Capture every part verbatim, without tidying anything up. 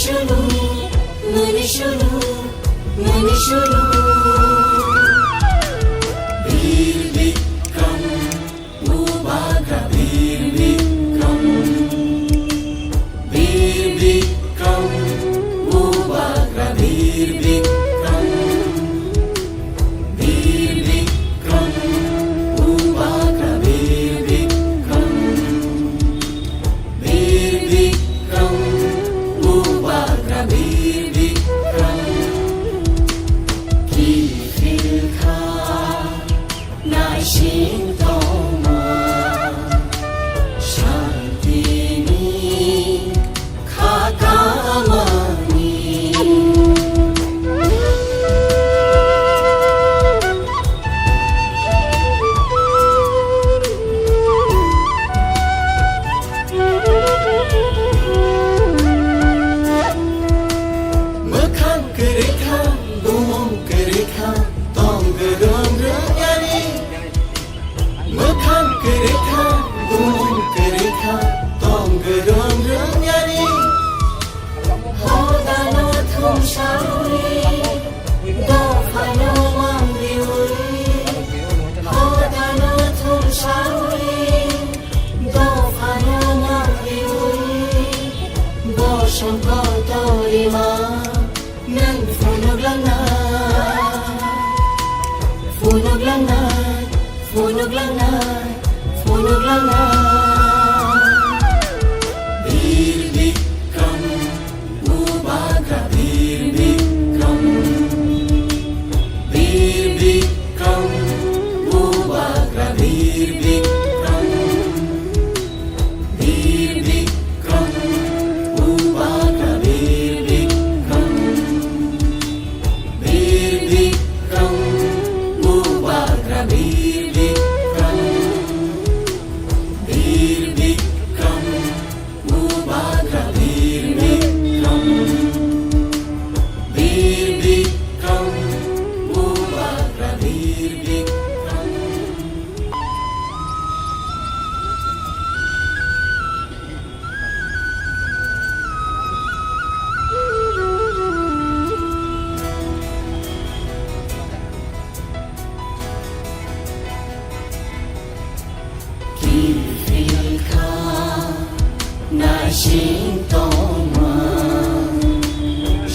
Shulu, muni shulu, muni shulu. Bir Bikram, Bubagra Bir Bikram. Bir Bikram, Bubagra Bir Bikram. Bir Bikram, Bubagra Bir Bikram. Bir Bikram, Bubagra Bir Bikram. Kiphilkha naising tongma, shantini kha kamani. Mwkhang kwrwi kha, bumung kwrwi kha, tong gwrwng rwngani. Mwkhang kwrwi kha, bumung kwrwi kha, tong gwrwng rwngani. Hodano thumsawi, dophano mangliwi. Hodano thumsawi, dophano mangliwi. Bosong kotorima. Nang phunuk langnai, phunuk langnai, phunuk langnai, phunuk langnai. Bir Bikram, Bubagra Bir Bikram. Bir Bikram, Bubagra Bir Bikram. Bir Bikram, Bubagra Bir Bikram. Bir Bikram, Bubagra Bir Bikram. Bir Bikram, Bubagra Bir Bikram. Bir Bikram, Bubagra Bir Bikram. Kiphilkha naising tongma,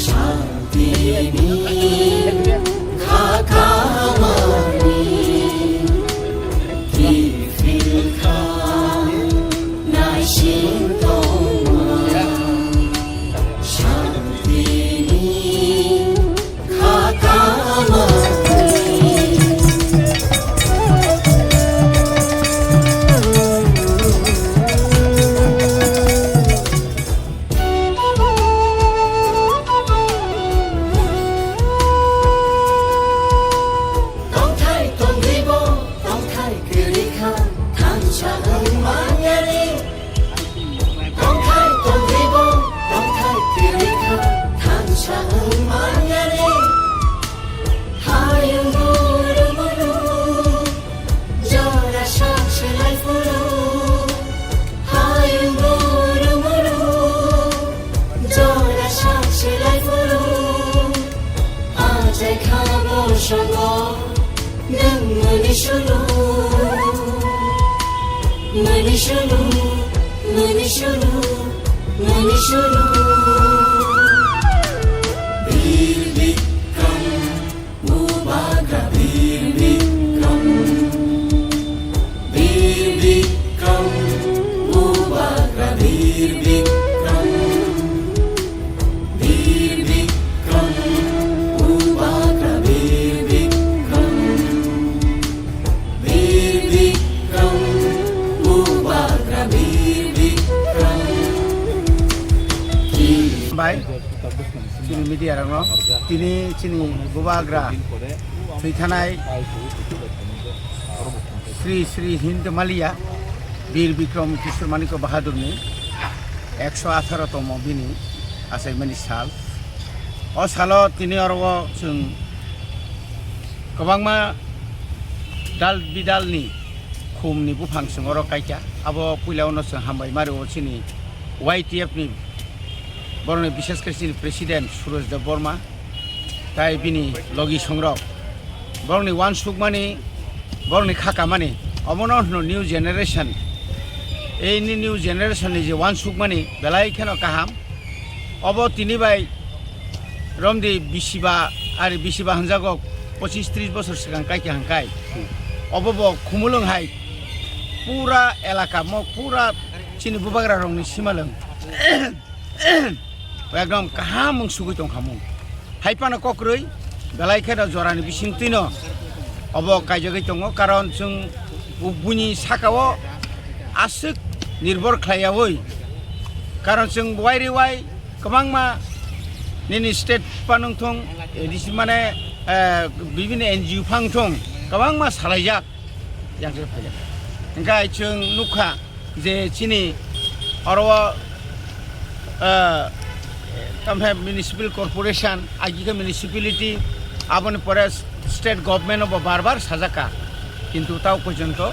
shantini kha kamani. Kiphilkha naising tongma, shantini kha kamani. Tongthai tongribo, tongthai kwrwi kha, thansa wng manyani. Tongthai tongribo, tongthai kwrwi kha, thansa wng manyani. Hayung guru guru, jora sak selai phuru. Hayung guru guru, jora sak selai phuru. Achai kha bosongo, nwng mani sulu. Mani sulu, mani sulu, mani sulu. Bir Bikram, Bubagra Bir Bikram. Bir Bikram, Bubagra Bir Bikram. Bir Bikram, Bubagra Bir Bikram. Bir Bikram, Bubagra Bir Bikram. Bai. Chini media rokno tini chini Bubagra thwi thanai Sri Sri Hind Maliya Bir Bikram Kishore Manikya Bahadurni ekso atharo tomo bini achaimani sal. O salo tini oro chwng kwbangma dal bidalni khumni buphang chwng oro kaikha. Abo puila ono chwng hambai mari o chini Y T F ni Borokni bishes khe chini president Suraj Deb Borma, tai bini logi songrok. Borokni uansukmani, borokni khakamani, omono hwno new generation. Ei ni new generation ni je uansukmani belai kheno kaham. Obo tini bai romdi bisiba, ari bisiba hanjago pochis tris bosor swkang kai khe hangkai. Obo bo Khumulwng hai pura elaka mo pura chini bubagra rokni simalwng. Ekdom kaham mung sugui tong khamung. Hai phano kokrwi belai kheno jorani bisingtwino obo kaijagwi tongo, karon chwng bu-, buini sakao aswk nirbhor khlaiyaui, karon chwng wai re wai kwbangma nini state phano wngthung, A D C mane, eh, bibini N G O phano wngthung, kwbangma salaijak yang se phaijak. Hingkhe chwng nukha, je chini oro o, eh, tamkhe municipal corporation, agikhe municipality, aboni pore state government bo bar bar sajak kha, kintu tao porjonto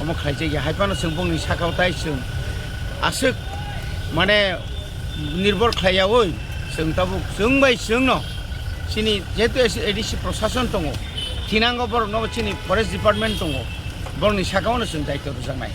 omo khlaijak ya. Hai phano chwng bongni sakao tai chwng aswk mane nirbhor khlaiyaui chwng tabuk chwng bai chwngno chini jehetu A D C prosason tongo, thinango borokno chini forest department tongo, borokni sakao no chwng daityo rwjaknai.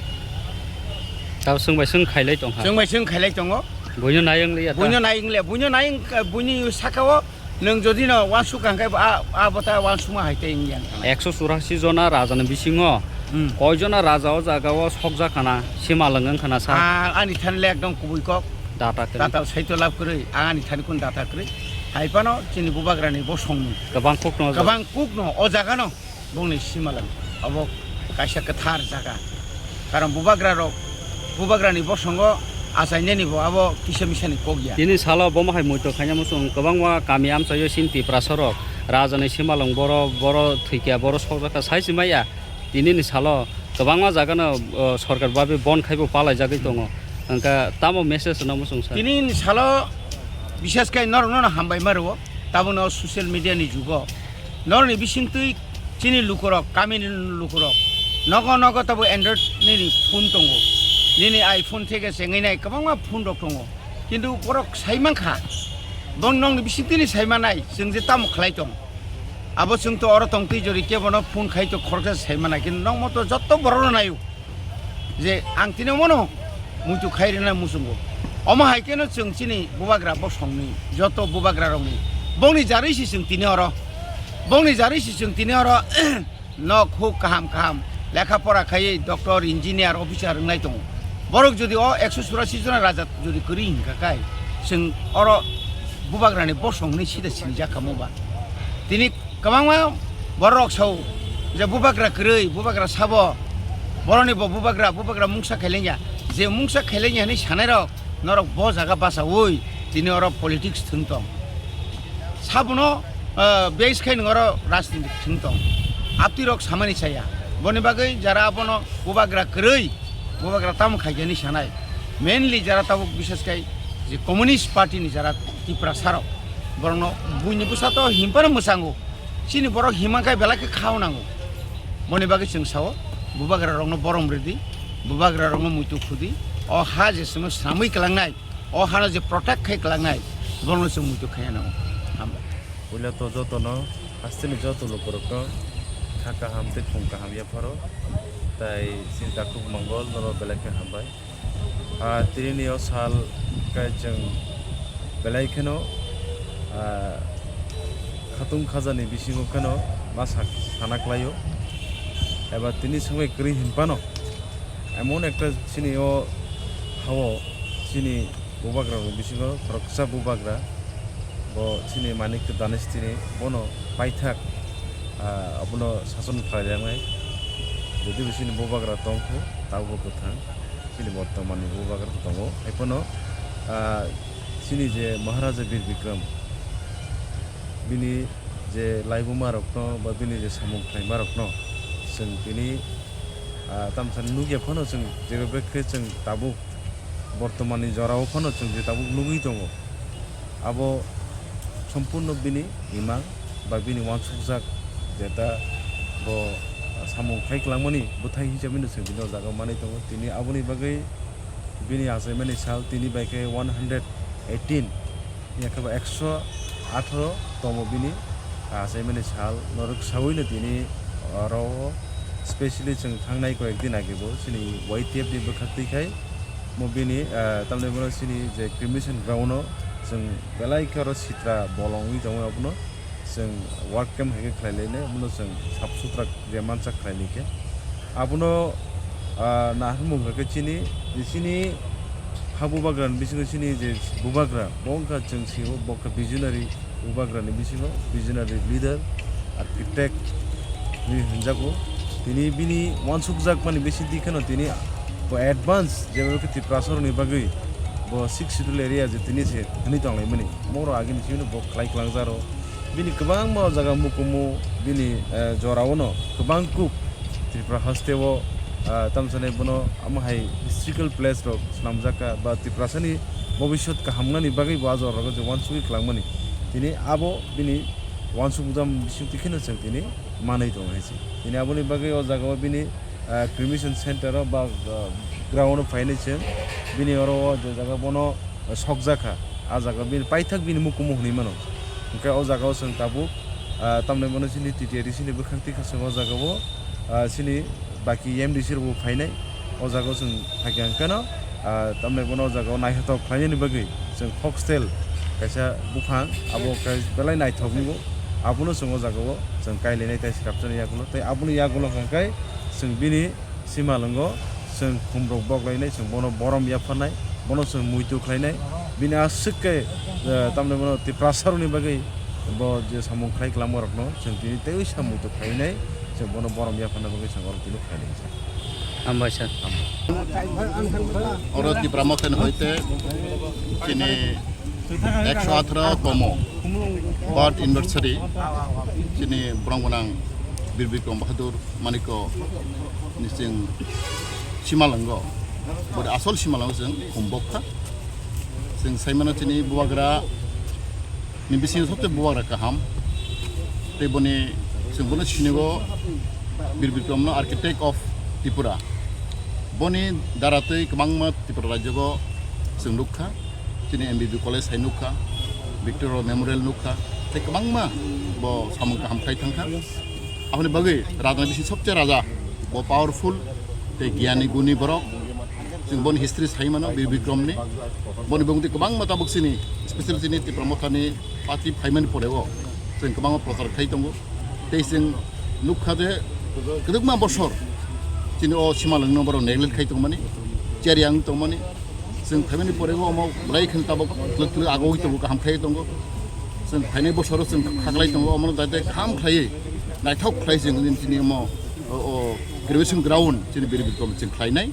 Tabo chwng bai chwng khailai tongkha. Chwng bai chwng khailai tongo. Buino nayang liya ta? Buino nayang liya, buino nayang, buini sakao nwng jodi no uansuk kha hwnkhe bo a, a bota uansukma hai tei wngya. Ekso churasi jona raja ni bisingo Hmm. koi jona raja o jaga o sokjak khana, simalwng wng khana sa? Ah, ani thani le ekdom kubui kok. Data kwrwi. Data saito lab kwrwi, ang ani thani kun data kwrwi. Hai phano chini bubagra ni bosong ni. Kwbang kuk no. Kwbang kuk no o jaga no. Bongni simalwng, obo kaisa kwthar jaga. Karon bubagra rok, bubagra ni bosongo achainani bo abo kisa misa ni kok ya. Tini salo bomo hai muitu khaina muchung kwbangma kami amchaio chini Tiprasa rok, raja ni simalwng boro, boro thwikya, boro sokjakha sai se maya. Tini ni salo kwbangma jaga no, o, sorkar babe bon khaibo palaijagwi tongo. Hwnkha tamo message no muchung sa? Tini ni salo bisas khe norok no hambai ma rwo, tabuk no social media ni jugo. Norokni bisingtwi chini lukurok, kamini lukurok, nogo nogo tabo Android nini phone tongo. Nini iPhone theke chengwi nai kwbangma phone rok tongo. Kintu borok sai mankha. Bong nokni bisingtwini sai manai, chwng je tamo khlai tong. Abo chwng to oro tongtwi jori kebono phone khai to khoroksa sai manai, kintu nokmo to jotto borokno naio. Je ang tini omono muitu khai rwna muchungo. Omo hai kheno chwng chini bubagra bosongni, joto bubagra rokni, bongni jarwi si chwng tini oro, bongni jarwi si chwng tini oro nok huk kaham kaham lekha pora khaiwi doctor, engineer, officer wngnai tongo. Borok jodi o ekso churasi jona raja jodi kwrwi hinkha khai, chwng oro bubagrani bosong hwnwi sida sinijak kha mo ba. Tini Kwbangma borok sao je bubagra kwrwi, bubagra sabo, borokni bo bubagra, bubagra mungsa khailengya. Je mungsa khailengya hinwi sanairok norok bo jaga bachaui tini oro politics thwng tong. Sabono, ah, base khai nwng oro rajniti thwng tong. Aptwirok samani chaya. Boni bagwi jara abono bubagra kwrwi, bubagra tamo khaikha hinwi sanai. Mainly jara tabuk bisas khai je Communist Party ni jara Tiprasa rok, borokno buini bwsa to himpano mwchango. Chini borok hima khe belai khe khao nango. Boni bagwi chwng sao, bubagra rokno borom rwdi, bubagra rokno muitu khudi, o ha je chwngno swnamwi kwlangnai, o hano je protect khai kwlangnai, borokno chwng muitu khaiya nango. Hambai. Puila to jotono, hasteni joto lukurokno kha kaham tei khum kaham yapharo, tai chini takhuk Mongol norok belai khe hambai. Ah, tini ni o sal khe chwng belai kheno, ah, khatung khajani bisingo kheno ma sak-, sana klaio. Eba tini swngwi kwrwi hinphano emon ekta chini o hao chini bubagra rokni bisingo khoroksa bubagra bo chini Manik Danesh tini bono paithak, ah, abono sason khlaijaknai. Jodi bo chini bubagra tongkhu tabuk bo kwthang. Chini bortoman ni bubagra tongo. Haiphano, ah, chini je Maharaja Bir Bikram, bini je laibuma rokno ba bini je samung khlaima rokno chwng tini, ah, tamsa nukya phano chwng je bebak khe chwng tabuk bortoman ni jorao phano chwng je tabuk nugwi tongo. Abo sompurno bini imang ba bini uansukjak jeta bo samung khai kwlangmani bwthai hinsabino chwng bini o jaga manwi tongo. Tini aboni bagwi bini achaimani sal tini bai khe one hundred eighteen, yakhe ba ekso atharo tomo bini achaimani sal. Norok saui no tini oro specially chwng thangnai koyek din age bo chini Y T F ni bwkhak twi khai mo bini, ah, tamni bono chini je cremation ground o chwng belai khe oro sitra bolong wngwi tongo abono. Chwng work camp hai khe khlai lainai, abono chwng sap sutra je mansak khlai lai khe. Abono, ah, naharmung khe chini, chini ha bubagra ni bisingo chini je bubagra, bo wngkha chwng sio, bo khe visionary bubagra ni bisingo, visionary leader, architect hinwi hwnjago. Tini bini uansukjakmani bisingtwi kheno tini bo advance, jeba khe Tiprasarokni bagwi bo Sixth Schedule area je tini se hwnwi tonglaimani. Moro agini simi bo khlai klangjaro. Bini kwbangma o jaga mukumu bini, eh, jorao no kwbang kuk Tripura haste o, ah, tamsani bono amo hai historical place rok swnamjak kha ba Tiprasani bobiswt kaham wngnani bagwi bo a jorao je uansugwi kwlangmani. Tini abo bini uansukjak bisingtwi kheno chwng tini manwi tongo hai se. Tini aboni bagwi o jagao bini ah, cremation center o ba, ah, ground o phainai chwng bini oro o je jaga bono sokjak kha, ah jaga bini paithak bini mukumu hwnwi mano. Hwnkhe o jaga o chwng tabuk, ah, tamni bono chini T T A D C ni bwkhak twi kha chwng o jaga o, ah, chini baki M D C rok bo phainai. O jaga o chwng phaikha hwnkhe no, ah, tamni bono o jaga o naithotok khlainani bagwi chwng foxtail kaisa buphang abo khe belai naithok wngo. Abono chwng o jaga o chwng kailainai tei swrapjani yagulo tei aboni yagulo hwnkhe chwng bini simalwngo chwng khumrok boklainai, chwng bono borom yapharnai, bono chwng muitu khlainai. Bini aswk khe, eh, tamni bono Tiprasarokni bagwi bo je samung khlai kwlangmarokno chwng tini teiwi sa muitu khlainai, chwng bono borom yapharna bagwi chwng oro tini khlainai. Hambai sir. Oro Tipra Motha ni hoite chini ekso atharo tomo birth anniversary chini borong gwnang Bir Bikram Bahadur Manikya ni chwng simalwngo, boni asol simalwngo chwng humbok kha. Chwng saimano chini bubagra ni bisingo sobse bubagra kaham. Tei boni chwng bono sinigo Bir Bikram no architect of Tripura. Boni dara tei kwbangma Tripura rajyo o chwng nukha. Chini M B B college hai nukha, Victoria Memorial nukha, tei kwbangma bo samung kaham khai thangkha. Aboni bagwi raja ni bising sobse raja, bo powerful tei giyani guni borok. Chwng boni history sai mano Bir Bikram ni. Boni bungdi kwbangma tabuk chini, special chini Tipra Motha ni party phaimani pore o chwng kwbangma prochar khai tongo. Tei chwng nukha je kwdwkma bosor chini o simalwngno borok neglect khai tongmani, cheriyang tongmani. Chwng phaimani pore o omo belai kheno tabuk twlwk twlwk agoi tongo, kaham khlai tongo. Chwng phainai bosoro chwng khaklai tongo, omono dai dai kaham khlaiwi naithok khlai chwng chini omo o, o cremation ground chini Bir Bikram chwng khlainai.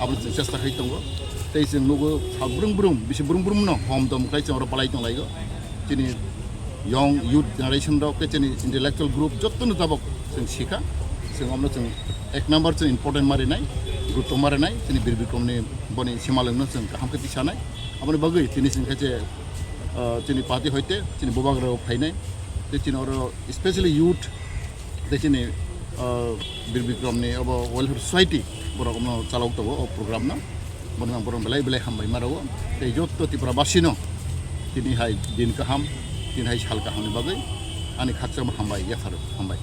Abo chwng chesta khai tongo. Tei chwng nugo sal brung brung, bisi brung brung no hom dom khlai chwng oro palai tong laigo. Chini young youth generation rok khe chini intellectual group jotto no tabok chwng sikha. Chwng omono chwng ek number chwng important ma rinai, gurutto ma rinai, chini Bir Bikram ni boni simalwng no chwng kaham khe tisanai. Aboni bagwi chini chwng khe je, ah, chini party hoite chini bubagra rok phainai. Tei chini oro specially youth tei chini, ah, Bir Bikram ni abo Welfare Society borok omono chalok tongo o program no. Bono ang borok belai belai hambai ma rwo. Tei jotto Tripura basi no tini hai din kaham, tini hai sal kaham ni bagwi ani khakchangma hambai yapharo, hambai.